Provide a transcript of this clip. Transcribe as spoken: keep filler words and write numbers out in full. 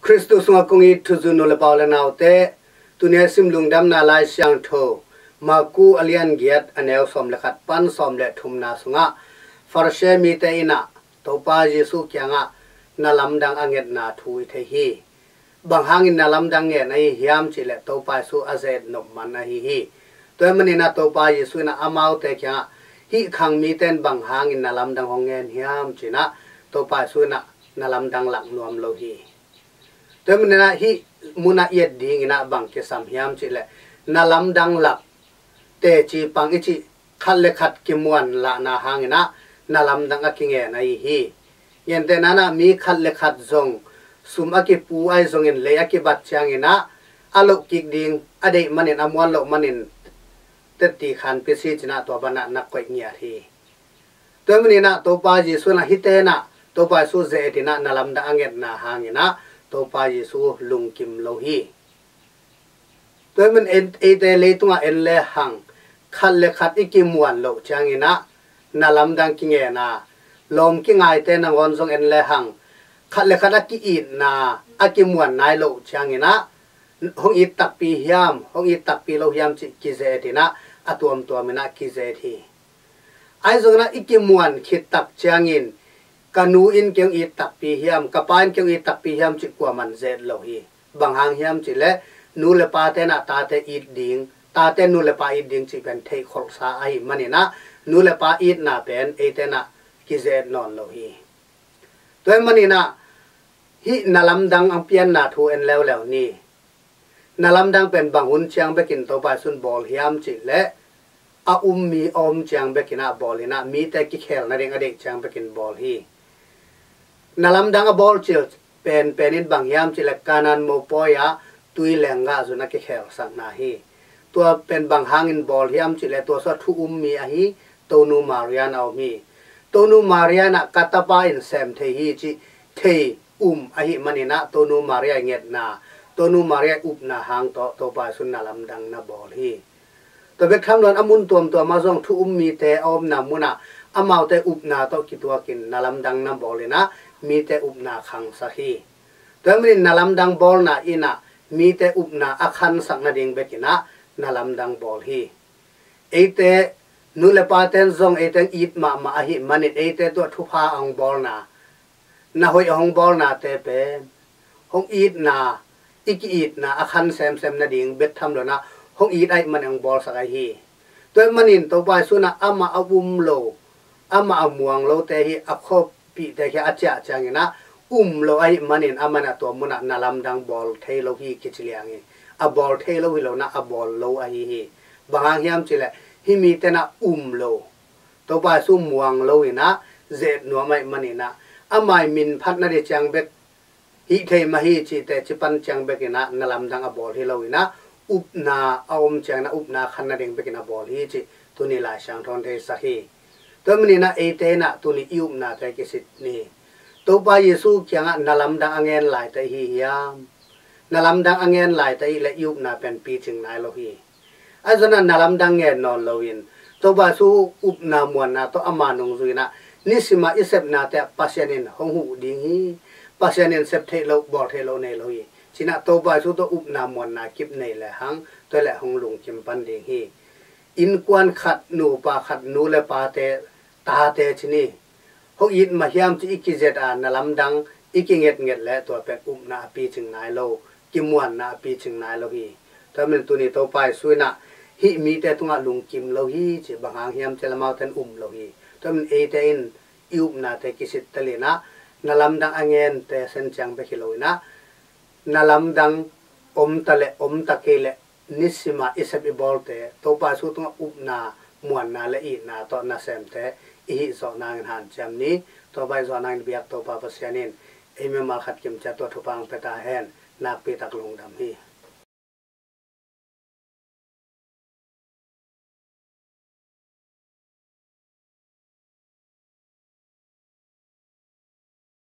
Khristu sungah kong it thuzui nu le pa u le naute, tuni a sim lungdamna Lai Siangtho Marku a lian giat a neu sawm le khat pan sawm le thumna sungah Farasi mite in ah Topa Jesu kiangah na lamdang a ngetna thu i thei hi. Bang hangin na lamdang ngen ahi hiam cihleh Topa Jesu a ze-et nop man ahi hi. Tua ahih manin ah Topa Jesu in ah amaute kiangah hih khang mite in bang hangin na lamdang hong ngen hiam ci-in ah Topa Jesu in ah na lamdang lak nuam lo hi. Tua ahih manin ah hih munah i et dingin ah bang kisam hiam cihleh na lamdang lak teci pang i cih khat le khat kimuan lahna hangin ah na lamdang a kingen ahi hi. Gentehna in ah mi khat le khat zong sum a kipu ahi zongin lei a kibat ciangin ah a loh kik ding a deih manin a muan loh manin tetti khan pisi ci-in ah tua banah na koih ngiat hi. Tua ahih manin ah Topa Jesu in ah hihte in ah Topa Jesu ze-et in ah na lamdang a ngetna hangin ah Topa Jesu lungkim lo hi. Tua ahih manin eite leitungah en le hang khat le khat i kimuan loh ciangin ah na lamdang kingen a, lawm kingaite nangawn zong en le hang khat le khat a ki-itna a kimuan nai loh ciangin ah hong it takpi hiam, hong it takpi lo hiam cih kize-et in ah a tuamtuam in ah kize-et hi. Ahi zongin ah i kimuan khit tak ciangin ka nu in kei hong it takpi hiam, ka pa in kei hong it takpi hiam cih kuaman ze-et lo hi. Bang hang hiam cihleh nu le pate in ah tate it ding, tate nu le pa it ding cih pen theih kholhsa ahih manin ah nu le pa itna pen eite in ah kize-et nawn lo hi. Tua ahih manin ah hih na lamdang a pianna thu en leuleu ni. Na lamdang pen bang hun ciang bekin Topa Jesu in bawl hiam cihleh a um mi a om ciang bekin ah bawl in ah mite kikhel nading a deih ciang bekin bawl hi. Na lamdang a bawl cil penpen in bang hiam cihleh Kanaan mopawi ah tui lenggah zun a kikhelsak na hi. Tua pen bang hangin bawl hiam cihleh tua sungah thu um mi ahi Tonu Maria in a om hi. Tonu Maria in ah ka tapa in sem thei hi cih thei um ahih manin ah Tonu Maria i ngetna, Tonu Maria i upna hang tawh Topa Jesu in na lamdang na bawl hi. Tua bek tham loin a mun tuamtuam ah zong thu um mite a omna munah amaute upna tawh kituakin na lamdang na bawl in ah mite upna khangsak hi. Tua ahih manin na lamdang bawlna in ah mite upna a khansak nading bekin ah na lamdang bawl hi. Eite nu le pate in zong eite hong it mahmah ahih manin eite tungah thupha a hong bawlna, na hoih a hong bawlnate pen hong itna, i ki-itna a khan semsem nading bek tham loin ah hong it ahih manin hong bawlsak ahi hi. Tua ahih manin Topa Jesu in ah amah a um lo, amah a muang lote hi a khuapihte hi a ciah ciangin ah um lo ahih manin amah in ah tua munah na lamdang bawl thei lo hi kici liang hi. A bawl thei lo hi lo in ah a bawl lo ahi hi. Bang hang hiam cihleh hih mite in ah um lo, Topa Jesu muang lo in ah ze-et nuam ahih manin ah ama i min phat nading ciang bek hih thei mah hi cihte cipan ciang bekin ah na lamdang a bawl hi lo in ah upna a om ciangin ah upna khan nading bekin a bawl hi cih tuni Lai Siangtho in theisak hi. Tua ahih manin ah eite in ah tuni i upnate kisit ni. Topa Jesu kiangah na lamdang a ngen laite i hi hiam? Na lamdang a ngen laite i hih leh i upna pen picing nai lo hi. Ahi zongin ah na lamdang ngen nawn loin Topa Jesu upna muanna tawh ama nungzui in ah nisim a i sepnate ah Pasian in hong huh ding hi. Pasian in sep theih loh, bawl theih loh nei lo hi. Ci-in ah Topa Jesu tawh upna muanna kip nei le hang tua leh hong lungkim pan ding hi. Innkuan khat, nupa khat, nu le pate, tate ci ni. Hong it mah hiam ci i kizet a na lamdang i kingetnget leh tua pen upna a picing nai lo, kimuanna a picing nai lo hi. Tua ahih manin tuni Topa Jesu in ah hih mite tungah lungkim lo hi ci, bang hang hiam cihleh amaute in um lo hi. Tua ahih manin eite in i upnate kisit tel in ah na lamdang a ngente sen ciang bek hi lo in ah na lamdang om ta leh om ta kei leh nisim a i sep i bawlte Topa Jesu tungah upna muanna le itna tawh nasemte i hih zawh nangin hanciam ni. Tua bang i zawh nangin biak Topa Pasian in ei mimal khat kim ciat tua thupha hong pia ta hen. Nakpi tak lungdam hi.